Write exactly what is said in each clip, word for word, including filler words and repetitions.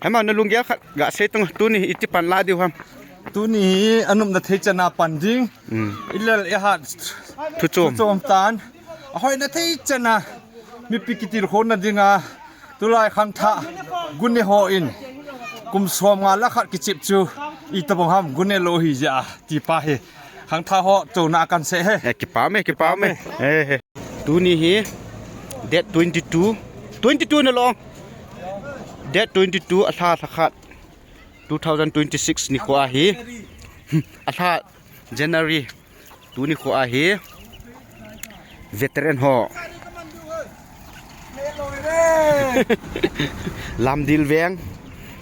Hema, na lunggel khat gasei tang, tuni iti pan la diu ham? Tuni hi anopna thei chana pan ding. Hmm. Ilel ihat. Thu chom. Thu chom tan. Ahoina thei chana. Mipi kitilkhouna dinga. Tulai khangthah. Gune hon. Kum som nga le khat kichep chu. Itobang ham gune lou hi jeh a. Ti pa hi. Khangthah ho chona kan sei e. Eh, kipah e, kipah e. Kipah e. Eh, eh. Tuni hi date twenty-two. Twenty-two na long. Date twenty-two, alha lha khat. Two thousand twenty-six nikho ahi. Alha January. Tuni kho ahi. Veteran ho. Lamdil Veng.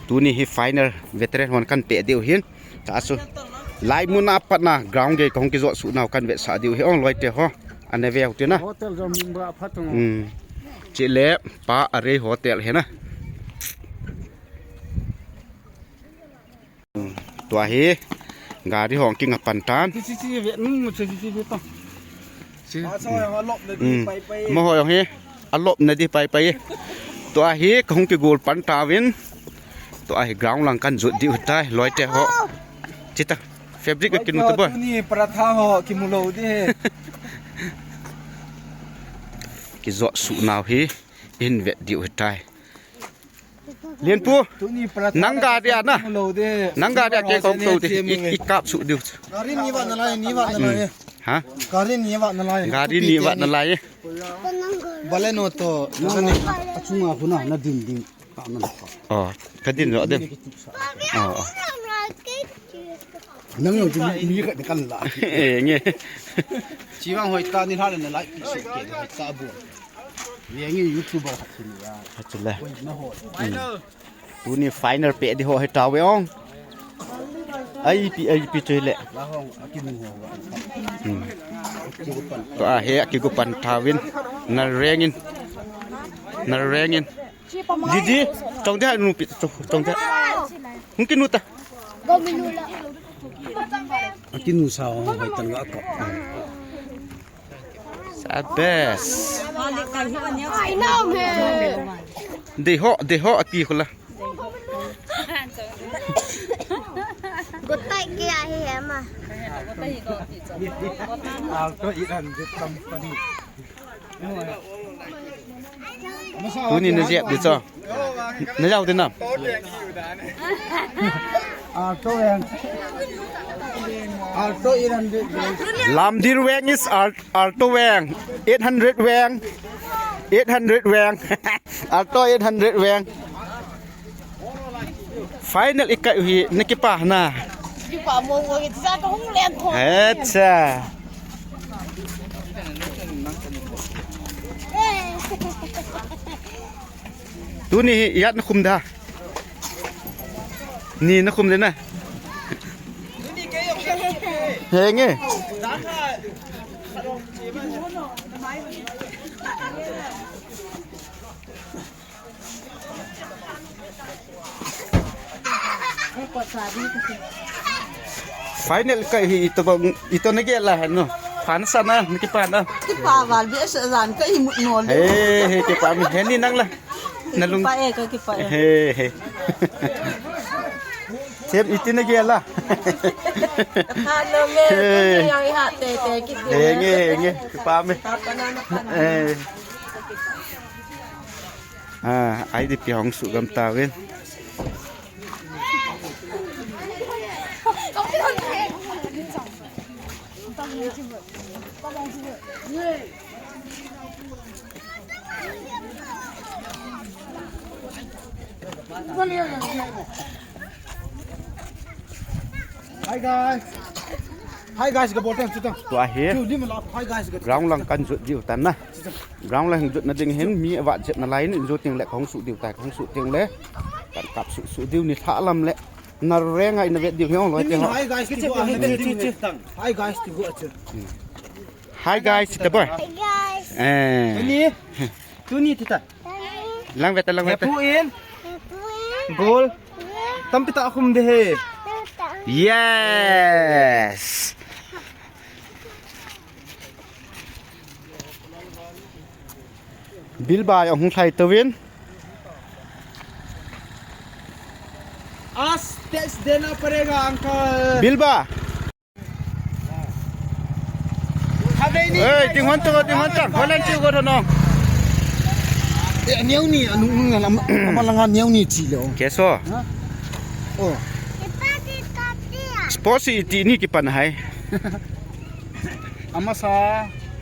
Tuni hi final veteran hon kan pe diu hin. Tasu. Lai mun a pat na ground gei kahung kijot suh nau kan vetsah diu hi ong loite ho. Ana veu tina. Hotel jong min ba phat ong. Hmm. Chule Pa Arei Hotel hi na. Hmm. Tua hi gari hong kinga pan tan. Chi, chi, chi, ve, nung, chi, chi, chi, ve ta. Chi. Hmm. Mo ho jong hi. Alopna di pai pai. Tua hi kahung kigol pan tauvin. Tua hi ground lang kan jot diu tai, loite ho. Chita. Fabric kinu ta boi. Tuni paratha ho kimu lou di. Kijot suh nau hi in vet diu tai. Lianpu. Tuni paratha nang gari a na. Kimu lou di. Nang gari a ke kong to di. I, i kap suh diu. Gari ni va na lai, ni va na lai. Hmm. Ha? Gari ni va na lai. Gari ni va na lai. Baleno to, nang ni achunga huna na din din. Ka na ka. Oh, ka din lo din. Oh, oh. Nang yo din ni ka de kan la. Eh, nge. Chiwang hoi ta ni hal na lai pi su ke hoi ta bu. Ye nge YouTuber khat ni ya. Achule. Hoi na ho. Hmm. Tuni final pe di ho hi tave ong. Ai pi, ai pi choi le. Hmm. Tua hi akigu pan tauvin. Na rengin. Na rengin. Didi, chong de nu pi, chong, chong de. Hung kinu ta. Akinu sa ong hoi tan ga ka. Sabes. Dei ho, dei ho api khula. Gotai ke ahi ema. Alto eight hundred company. Tuni na jep di cho. Na jao di nam. Alto Veng. Alto eight hundred. Lamdil Veng is Al-, Alto Veng. Eight hundred Veng. Eight hundred Veng. Alto eight hundred Veng. Final ikai uhi, na kipah na. Kipah mo mo, sa ka hung len ko. Acha. Tuni hi ijat na khum da. Ni na khum de na. Henge. Final kai hi ito bang, ito na gel la hanu. Pha na sa na, na kipah na. Kipah val bi sa jan kai mut nol. He, he, kipah mi. He ni nang la. Na lung. Kipah e, ka kipah e. He, he. Sem iti na gel la. Kipah lo me. He. Yang iha te te kiti. He nge, he nge. Kipah mi. Kipah na na pa na. Eh. Ah, ai di pi hong su gam tauvin. Hi guys. Hi guys, ka bol tang, chu tang. Tua hi. Chu lim la, hi guys, ka. Ground lang kan jot diu tan na. Chu tang. Ground lang jot na ding hin mi avat jet na lai in jot ting le kahung su diu tai, kahung su ting le. Kan kap su su diu ni tha lam le. Na reng ai na vet diu hi ong loi te ho. Hi guys, ti go a. Hi guys, ti go a chu. Hi guys, ti ta boi. Hi guys. Eh. Tuni. Tuni ti ta. Lang vet ta, lang vet ta. Hepu in. Hepu in. Goal. Goal. Tampi ta khum de he. Tampi ta. Yes. Bilba jong hung lhai tauvin. आज टेस्ट देना पड़ेगा uncle. Bilba. Ei, ting hon to, ting hon tang. Holan chiu go to no. Eh, niau ni, anu, anu, anu, malanga niau ni chi lo. Keso. Ha? Oh. Sports iti ni kipan hai. Amasa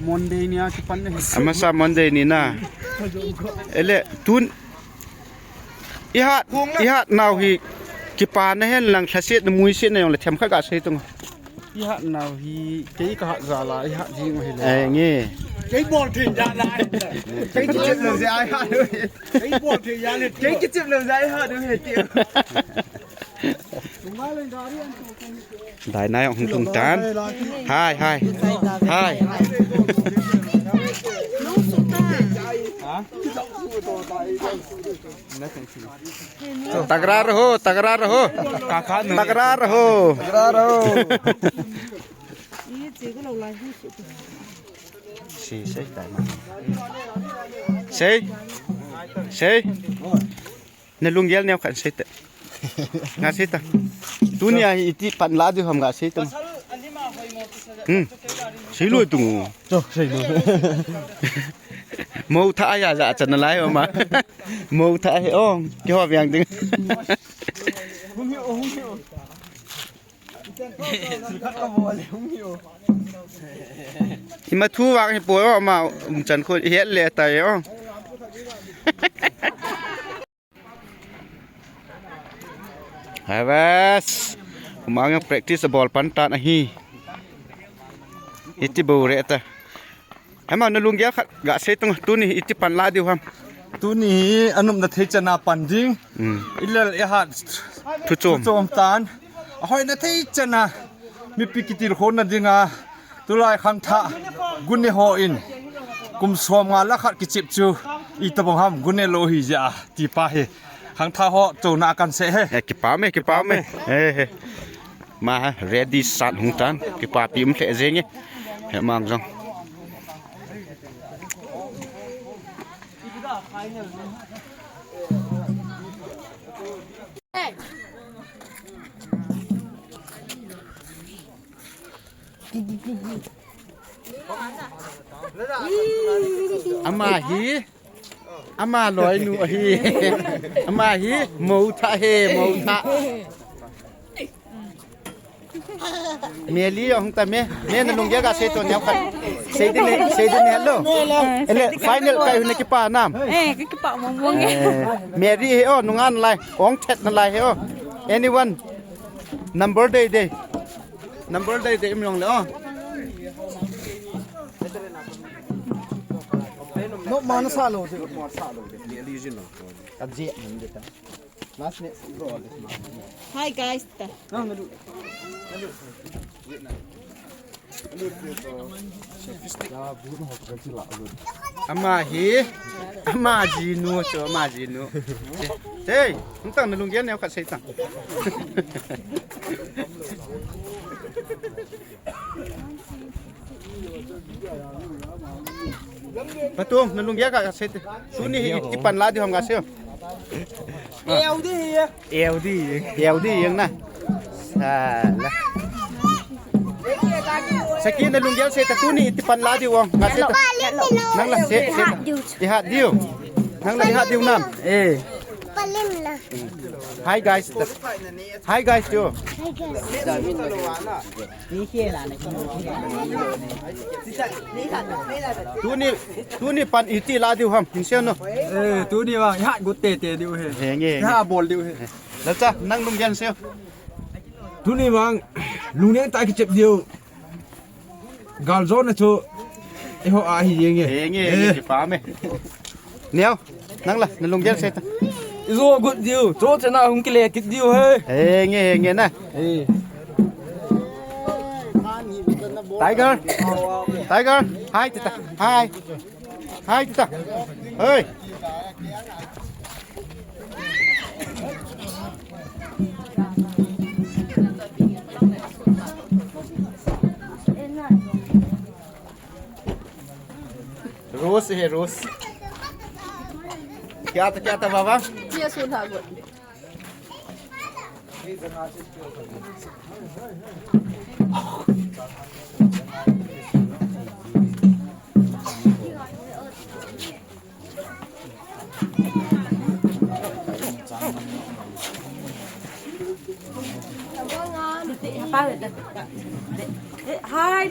Monday ni a kipan ni. Amasa Monday ni na. Ele, tun, ihat, ihat nau hi kipana hen lang, lhasetna, muisetna jong le themkhat gasei tang. Ihat nau hi, kei kahat jal a, ihat jing u hi le. Eh, nge. Kei bol thei jal a. Kei kichep lou jeh a ihat u hi. Kei bol thei jal a. Kei kichep lou jeh a ihat u hi ti. Daina jong hung tung tan. Hai, hai. Hai. Tagra raho, tagra raho. Tagra raho. Tagra raho. Sei, sei, Daina. Sei. Sei. Na lunggel neo khat sei te. Nga sei ta. Tuni a hi iti pan la diu ham nga sei ta. Hmm. Sei lou tung. Cho, sei lou. Mou tha a ja ja chan lai ma. Mou tha he ong. Ki ho viang ding. Ima thu vang hi po ma um chan ko het le ta yo. Havas. Kumang practice bol pan tan ahi. Iti bo re ta. Hema na lunggel khat gasei tang tuni iti pan la diu ham. Tuni hi anop na thei chan a pan ding. Hmm. Ilel ihat. Thu chom. Thu chom tan. Ahoi na thei chan a. Mipi kitilkhouna dinga. Tulai khangthah, gune ho in, kum som nga le khat kichep chu, itobang ham, gune lou hi jeh a, ti pa hi. Khangthah ho, chona kan sei e. Eh, kipa me, kipa me. Eh, eh. Ma ha, ready sat hung tan, kipapi um lheh jeng e. He mang jong. Ama hi, ama loinu ahi. Ama hi, mou tha he, mou tha. Meli jong ta me, me na lunggel gasei to neo khat. Sei din ne, sei din ne lo. Ele final kai huna kipa nam. Eh, kipa mong mong. Eh, Mary he o, nunga nalai, ong thet nalai he o. Anyone? Number dei dei. Number dei dei im jong le o. No, mana sa lo, sa lo. Ka je, ni de ta. Last minute, bro. Hi guys. Ta. No, no, no. Ama hi, ama jinu chu, ama jinu. Hey, hung tang na lunggel neo khat sei tang. Patung, na lunggel khat sei te. Tuni hi iti pan la diu ham gasei. L D hi. L D. L D jeng na. Sala. Saki na lunggel sei ta tuni iti pan la diu ong. Nga sei ta. Nang la sei, sei ta. Ihat diu. Nang la ihat diu nam. Eh. Palim la. Hi guys. Hi guys diu. Hi guys. Tuni, tuni pan iti la diu ham, hin seiyo no. Eh, tuni vang, ihat got tete diu he. Henge, henge. Ihat bol diu he. Lacha, nang lunggel seiyo. Tuni vang, lungneng tah kichep diu. Gal jona chu, eiho a hi jeng e. Henge, henge, eh. Kipa me. Neo, nang la, na lunggel sei ta. Ijo got diu, cho chena hung kile kit diu he. Henge, henge na. Eh. Tiger. Tiger. Hi, tita. Hi. Hi, tita. Hey. Rose hai, rose. Kya tha, kya tha, baba? Ye sun ha got. Hi,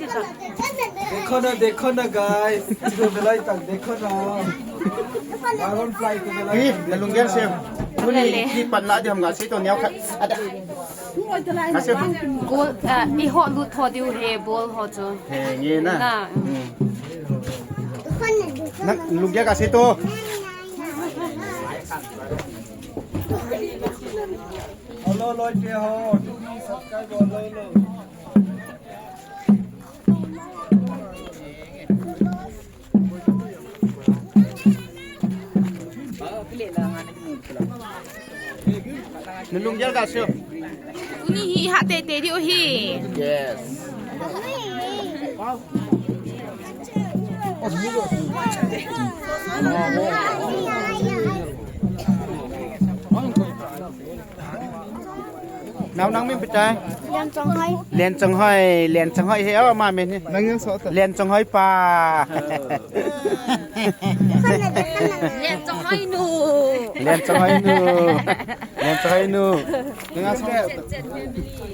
Dita. देखो ना, देखो ना, guys। इसको बुलाई तक देखो ना। Dragonfly को बुलाई तक देखो ना। Nalunggel sem. Tuni, ki pan la di ham ga se to neo khat. Ada. Ka se. Goal, ah, i ho lut ho diu he, ball ho chu. He, nge na. Na. Hmm. Nalunggel ka se to. Hello, Leute, ho. Tuni subscribe, hello, hello. Nalunggel ka sio. Tuni hi hat teitei diu hi. Yes. Nao nang min pi tai? Lian Chonghoi. Lian Chonghoi, Lian Chonghoi he, oh, ama min hi. Nang yang so ta. Lian Chonghoi pa. Lian Chonghoi nu. Lian Chonghoi nu. Lian Chonghoi nu. Nang yang so ta.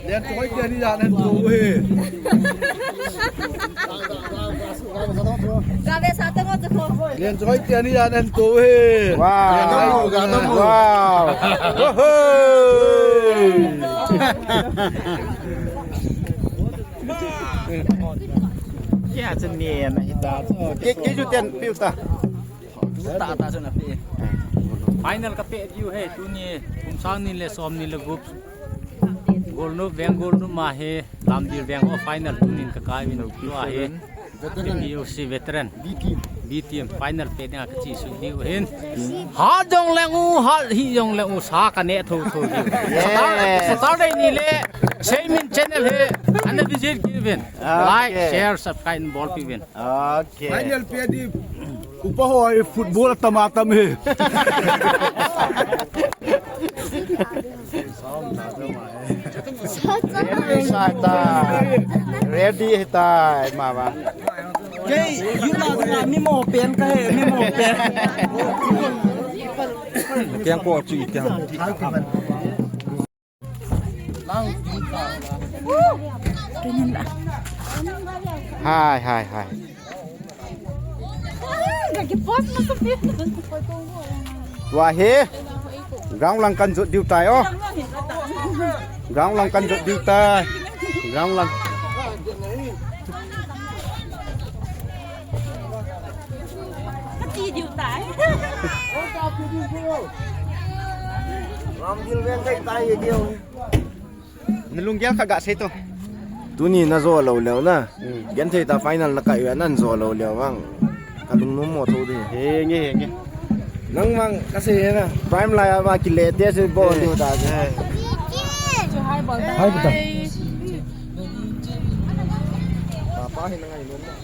Lian Chonghoi te ni ya nan to he. Ga ve sa ta ngo ta ko. Lian Chonghoi te ni ya nan to he. Wow. Ga na mu, ga na mu. Wow. Woohoo. Kei a chun ni na hi ta. Kei, kei ju ten piu ta. Ta ta chun a pi. Final ka pe diu he, tuni kum sang ni le som ni le gup. Golnop veng, Golnop ma he, Lamdil veng ho final tunin ka kai vin tua he. Veteran. B U C veteran. B team. B team final pe dinga ka chi su diu hin. Ha jong leng u, ha hi jong leng u, sa ka ne tho tho diu. Yeah. Saturday, Saturday ni le, Seimin channel he, ana visit kit uvin. Okay. Like, share, subscribe, bol pi uvin. Okay. Final pe di, upa ho ai football tama tam he. Ready sa ta. Ready ta, ma ba. Kei, yun na, na, mi mo pen ka he, mi mo pen. Keng ko chu i keng. Hai, hai, hai. Tua hi. Ground lang kan jot diu tai o. Ground lang kan jot diu tai. Ground lang. Ka ti diu tai. Lamdil veng kai tai diu. Na lunggel khat ga sei to. Tuni na jo lou leu na. Hmm. Genthei ta final na kai uva nan jo lou leu vang. Ka lungnom mo tho di. He nge, he nge. Nang vang ka sei he na. Prime lai a va kile te se bo diu ta se. Hai puta. Papa hi na ngai nom na.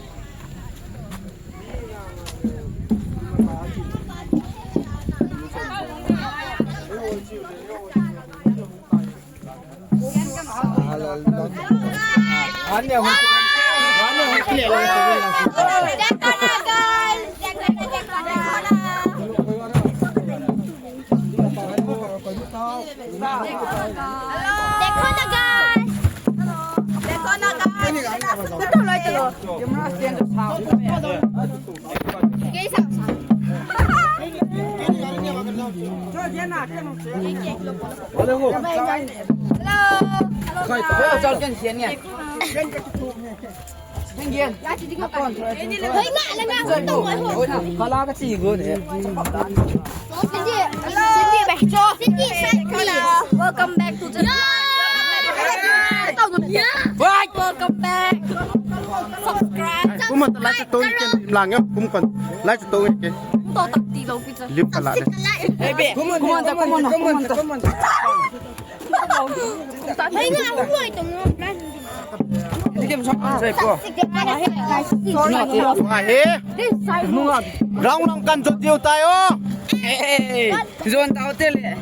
देखो ना guys। देखो ना guys। Hello। Hello। Hello। Welcome back to the vlog. Welcome back. Subscribe. Kum ta lai to ken lang yo. Kum kon. Lai to ken. To tak ti lo pi cha. Lip kala ne. Hey, be. Come on, come on, come on, come on. Hey, nga, ako mo itong mga plan. Hindi ka masama sa ko. Sorry. Mga he. Ground lang kan jot diu tai o. Hey, zone tao tele.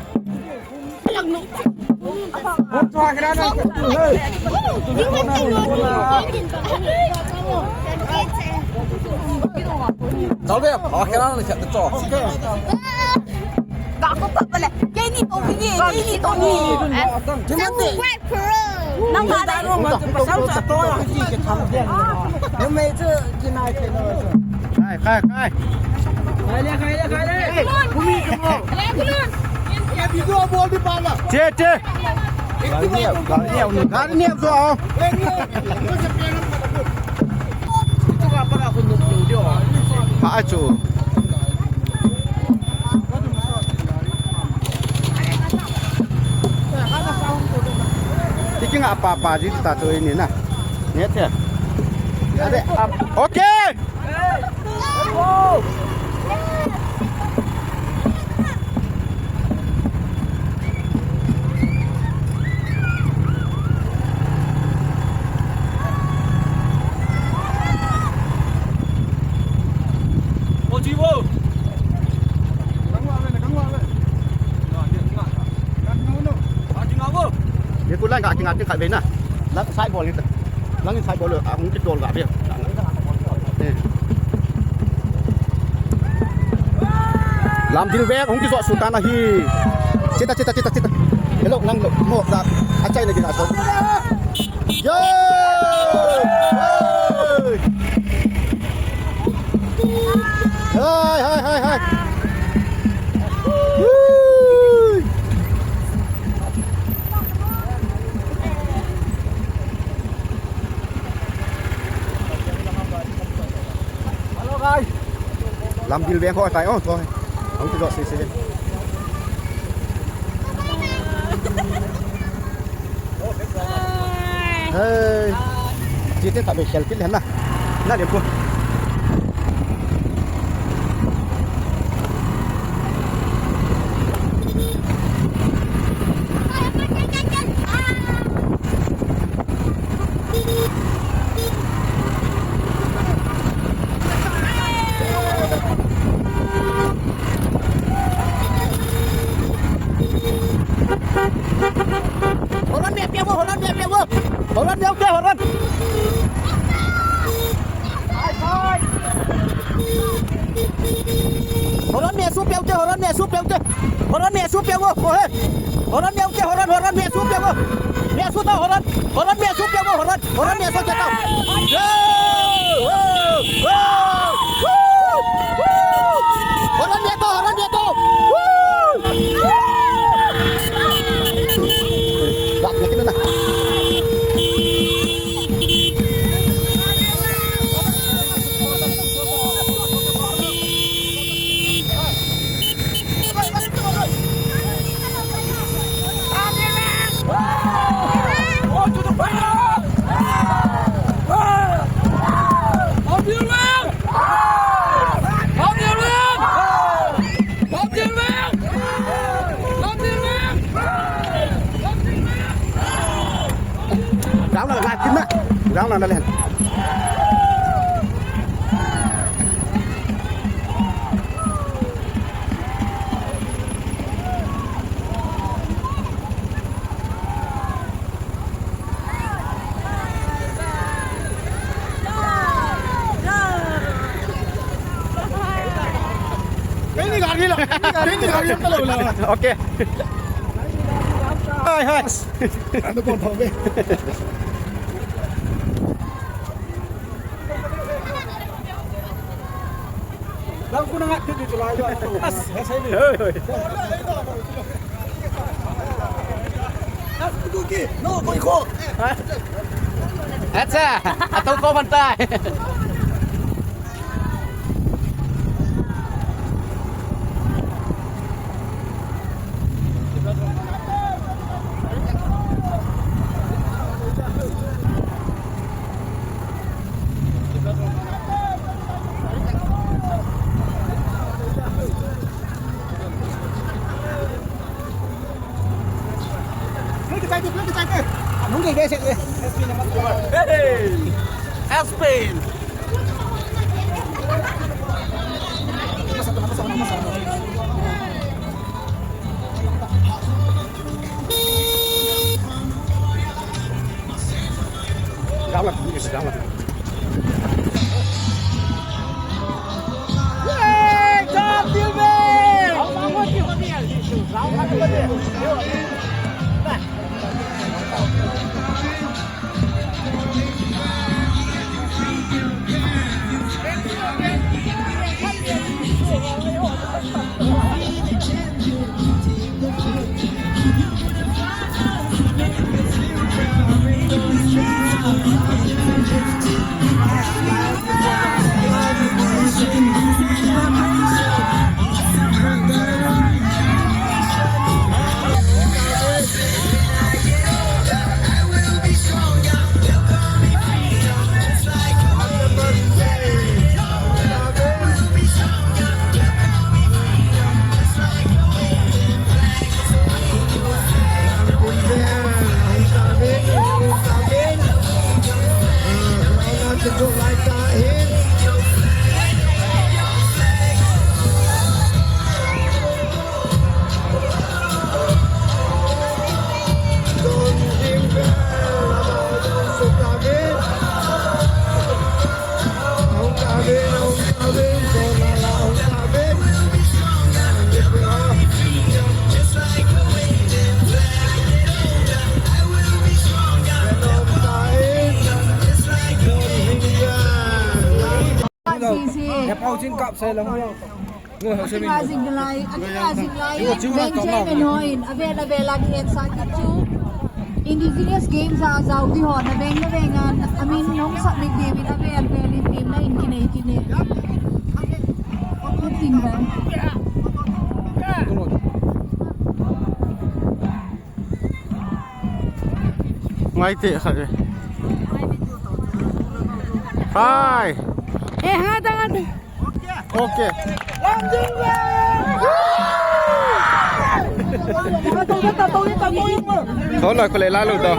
Chal ve, pa kena na chat cho. Ka ko pa pala. Kei ni to ni, kei ni to ni. Subscribe karo. Nang ma dai. Pasal sa to yang ki ke tham. Ni me chu ki nai ke no. Khai, khai, khai. Khai le, khai le, khai le. Kumi, kumi. Le kulun. Ye video bol di pala. Che, che. Gari ni, gari ni, gari ni jo. Pha a chu. Tiking apa apa di ta tu ini na. Ni te. Ade, ap-, okay. Ye ku lang ka kinga ti khat ve na. Lang sai bol ni ta. Lang sai bol a hung ti tol ga ve. Eh. Lamdil veng hung ti so su ta na hi. Chita, chita, chita, chita. Hello, nang lo mo da. A chai na gina so. Yo! Hey! Hai, hai, hai, hai. Woo! Lamdil veng ho tai o, to. Hung ti jo se se. Hey. Chite ta be khel kit le na. Na de ko. Horan me pia wo, horan me pia wo. Horan me pia, horan. Horan me su pia te, horan me su pia te. Horan me su pia wo, ko he. Horan me te, horan, horan me su pia wo. Me su ta horan, horan me su pia wo, horan. Horan me so jata. Horan me to, horan me to. Bak na kina na. Rang na la kin na. Rang na la len. Kei ni gari la, kei ni gari la, kei ni gari la. Okay. Hai, hai. Ano po, Bobby? Lang ko na nga, dito, dito lang. As, as, as. Hoy, hoy. As, tutuki. No, boy ko. Acha, atau ko bantai. Hey! Aspen! He pau chin kap sai lang. Akinga jing lai, akinga jing lai, bank chairman hon, avel avel a kihetsah kit chu. Indigenous Games a jao ding hon, aveng aveng a, amin hung submit diuvin avel avel in team na in kinei kit e. Kutin ba. Ngai te khat ve. Hai. Eh, ha ta, ha ta. Okay. Toloi ko le la lo to.